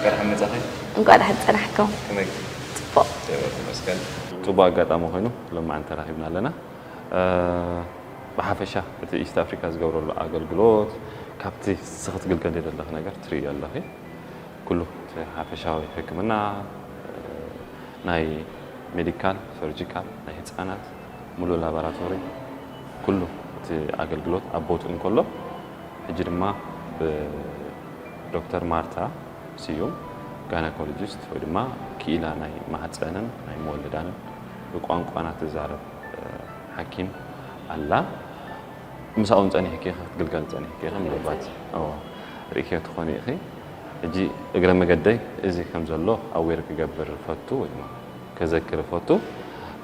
ደሓን መጻኺ። እንኳዕ ደሓን ጸናሕኩም። ከመይ? ጽቡቕ። ይመስገን። ጽቡቕ ኣጋጣሚ ኮይኑ ሎማዓንቲ ተራኺብና ኣለና። ብሓፈሻ እቲ ኢስት ኣፍሪካ ዝገብረሉ ኣገልግሎት፣ ካብቲ ንስኺ ትግልገሊ ዘለኺ ነገር ትርእዮ ኣለኺ። ኩሉ እቲ ሓፈሻዊ ሕክምና፣ ናይ ሜዲካል፣ ሰርጂካል፣ ናይ ህፃናት፣ ሙሉእ ላቦራቶሪ፣ ኩሉ እቲ ኣገልግሎት ኣብ ቦትኡ እንከሎ፣ ሕጂ ድማ ብዶክተር ማርታ ስዩም፣ ጋይናኮሎጂስት ወይ ድማ ክኢላ ናይ ማህፀንን ናይ መወለዳንን፣ ብቋንቋና ትዛረብ ሓኪም ኣላ። ምስኣ እውን ጸኒሕኪ ኢኺ ክትግልገሊ ጸኒሕኪ ኢኺ። ምናልባት ርኢኽዮ ትኾኒ ኢኺ። ሕጂ እግረ መገደይ እዚ ከም ዘሎ ኣዌር ክገብር እፈቱ ወይ ድማ ከዘክር እፈቱ።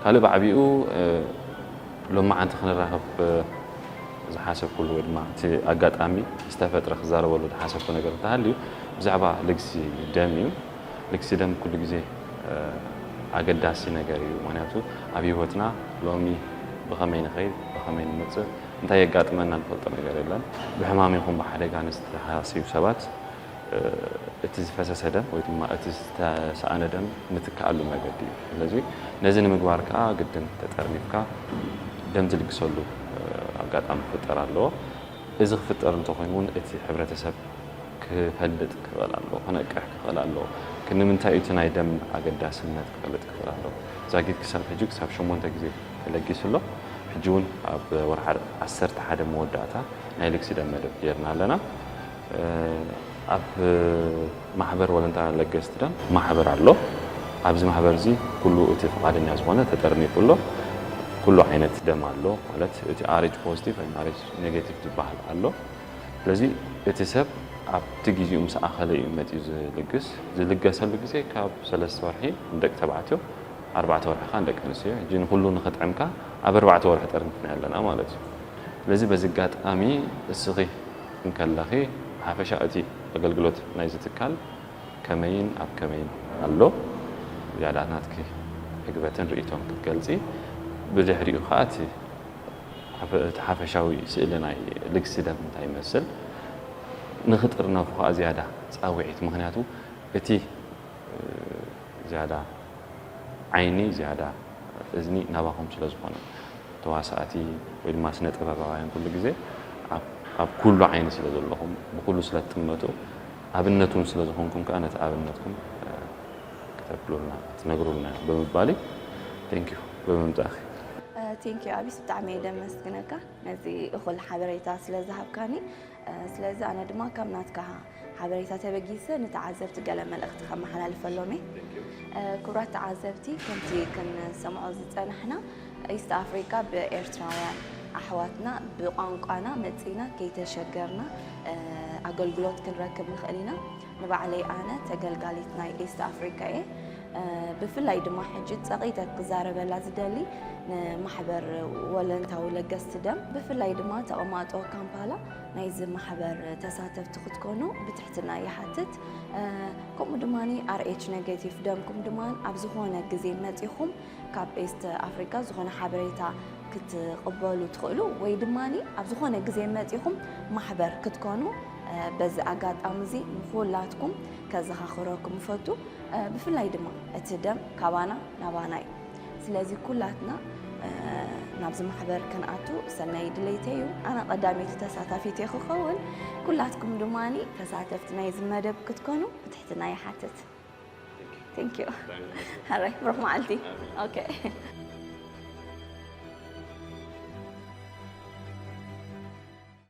ካልእ ብዓቢኡ ሎማዓንቲ ክንራኸብ ዝሓሰብኩሉ ወይ ድማ እቲ ኣጋጣሚ ዝተፈጥረ ክዛረበሉ ዝሓሰብኩ ነገር እንተሃልዩ፣ ብዛዕባ ልግሲ ደም እዩ። ልግሲ ደም ኩሉ ግዜ ኣገዳሲ ነገር እዩ። ምክንያቱ ኣብ ህይወትና ሎሚ ብኸመይ ንኸይድ፣ ብኸመይ ንምፅእ፣ እንታይ የጋጥመና ንፈልጦ ነገር የለን። ብሕማም ይኹን ብሓደጋ ንዝተሃስዩ ሰባት እቲ ዝፈሰሰ ደም ወይ ድማ እቲ ዝተሰኣነ ደም ንትክኣሉ መገዲ እዩ። ስለዚ ነዚ ንምግባር ከዓ ግድን ተጠርኒፍካ ደም ትልግሰሉ ኣጋጣሚ ክፍጠር ኣለዎ። እዚ ክፍጠር እንተኾይኑ እውን እቲ ሕብረተሰብ ክፈልጥ ክኽእል ኣለዎ፣ ክነቅሕ ክኽእል ኣለዎ። ክንምንታይ እቲ ናይ ደም ኣገዳስነት ክፈልጥ ክኽእል ኣለዎ። ዛጊት ክሳብ ሕጂ ክሳብ ሸሞንተ ግዜ ተለጊሱ ኣሎ። ሕጂ እውን ኣብ ወርሓ ዓሰርተ ሓደ መወዳእታ ናይ ልግሲ ደም መደብ ጌርና ኣለና። ኣብ ማሕበር ወለንታውያን ለገስቲ ደም ማሕበር ኣሎ። ኣብዚ ማሕበር እዚ ኩሉ እቲ ፍቓደኛ ዝኾነ ተጠርኒፉ ኣሎ። ኩሉ ዓይነት ደም ኣሎ ማለት እቲ ኣር ኤች ፖዚቲቭ ወይ ኣር ኤች ኔጌቲቭ ዝበሃል ኣሎ። ስለዚ እቲ ሰብ ኣብቲ ግዜኡ ምስ ኣኸለ እዩ መፂኡ ዝልግስ። ዝልገሰሉ ግዜ ካብ ሰለስተ ወርሒ ንደቂ ተባዕትዮ፣ ኣርባዕተ ወርሒ ከዓ ንደቂ ኣንስትዮ። ሕጂ ንኩሉ ንኽጥዕምካ ኣብ ኣርባዕተ ወርሒ ጠርኒፍና ኣለና ማለት እዩ። ስለዚ በዚ ኣጋጣሚ እስኺ እንከለኺ ብሓፈሻ እቲ ኣገልግሎት ናይዚ ትካል ከመይን ኣብ ከመይን ኣሎ ዝያዳ ናትኪ ዕግበትን ርእይቶን ክትገልፂ፣ ብድሕሪኡ ከዓ እቲ ሓፈ- እቲ ሓፈሻዊ ስእሊ ናይ ልግሲ ደም እንታይ ይመስል ንኽጥርነፉ ከዓ ዝያዳ ፃውዒት። ምክንያቱ እቲ ዝያዳ ዓይኒ ዝያዳ እዝኒ ናባኹም ስለ ዝኾነ፣ ተዋሳእቲ ወይ ድማ ስነ ጥበባውያን ኩሉ ግዜ ኣብ- ኣብ ኩሉ ዓይኒ ስለ ዘለኹም ብኩሉ ስለ ትጥመቱ ኣብነት እውን ስለ ዝኾንኩም ከዓ ነቲ ኣብነትኩም ክተብሉልና ክትነግሩልና ብምባል ቴንኪዩ ብምምፃእኺ። ቴንኪዩ ኣቢስ፣ ብጣዕሚ እየ ደመስግነካ ነዚ እኹል ሓበሬታ ስለ ዝሃብካኒ። ስለዚ ኣነ ድማ ካብ ናትካ ሓበሬታ ተበጊሰ ንተዓዘብቲ ገለ መልእኽቲ ከመሓላልፈሎም እየ። ክቡራት ተዓዘብቲ፣ ከምቲ ክንሰምዖ ዝጸናሕና ኢስት ኣፍሪካ ብኤርትራውያን ኣሕዋትና ብቋንቋና መጺና ከይተሸገርና ኣገልግሎት ክንረክብ ንኽእል ኢና። ንባዕለይ ኣነ ተገልጋሊት ናይ ኢስት ኣፍሪካ እየ። ብፍላይ ድማ ሕጂ ጸቒጠ ክዛረበላ ዝደሊ ንማሕበር ወለንታዊ ለገስቲ ደም፣ ብፍላይ ድማ ተቐማጦ ካምፓላ ናይዚ ማሕበር ተሳተፍቲ ክትኮኑ ብትሕትና ይሓትት። ከምኡ ድማ ኣር ኤች ኔጌቲቭ ደምኩም ድማ ኣብ ዝኾነ ግዜ መጺኹም ካብ ኤስት ኣፍሪካ ዝኾነ ሓበሬታ ክትቕበሉ ትኽእሉ፣ ወይ ድማ ኣብ ዝኾነ ግዜ መጺኹም ማሕበር ክትኮኑ በዚ ኣጋጣሚ እዚ ንኹላትኩም ከዘኻኽረኩም እፈቱ። ብፍላይ ድማ እቲ ደም ካባና ናባና እዩ። ስለዚ ኩላትና ናብዚ ማሕበር ክንኣቱ ሰናይ ድሌተይ እዩ። ኣነ ቀዳመይቲ ተሳታፊት እየ ክኸውን። ኩላትኩም ድማ ተሳተፍቲ ናይዚ መደብ ክትኮኑ ብትሕትና ይሓትት። Thank you። ሕራይ ብሩኽ መዓልቲ። ኦኬ።